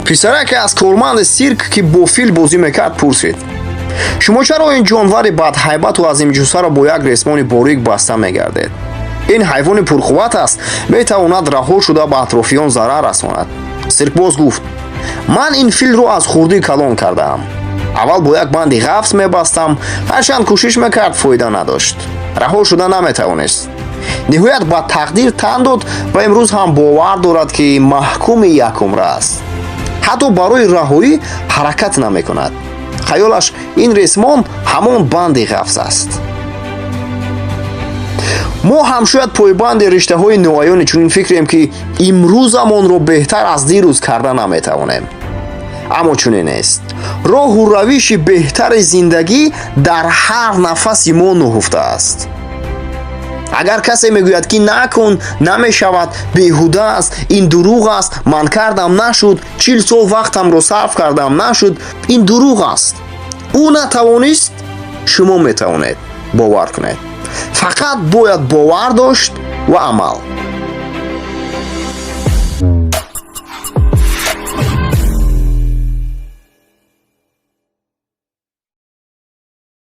Писараке аз корманди сирк, ки бо фил бозӣ мекард, пурсид: «Шумо чаро ин ҷонвари бадҳайбату азимҷуссаро бо як ресмони борик баста мегардед? Ин ҳайвони пурқувват аст, метавонад раҳо шуда ба атрофиён зарар расонад». Сиркбоз гуфт: «Ман ин филро аз хурдӣ калон кардаам. Аввал бо як банди ғафс мебастам. Ҳарчанд кӯшиш мекард, фоида надошт, раҳо шуда наметавонист. Ниҳоят ба тақдир тан дод ва имрӯз ҳам бовар дорад, ки маҳкуми якумра аст. Ҳатто барои раҳоӣ ҳаракат намекунад. Хаёлаш ин ресмон ҳамон банди ғафс аст». Мо ҳам шояд пойбанди риштаҳои ноаёни чунин фикрем, ки имрӯзамонро беҳтар аз дирӯз карда наметавонем, аммо чунин нест. Роҳу равиши беҳтари зиндагӣ дар ҳар нафаси мо нуҳуфта аст. Агар касе мегӯяд, ки накун, намешавад, беҳуда аст, ин дурӯғ аст, ман кардам, нашуд, 40 сол вақтамро сарф кардам, нашуд, ин дурӯғ аст. Ӯ натавонист, шумо метавонед, бовар кунед. Фақат бояд бовар дошт ва амал.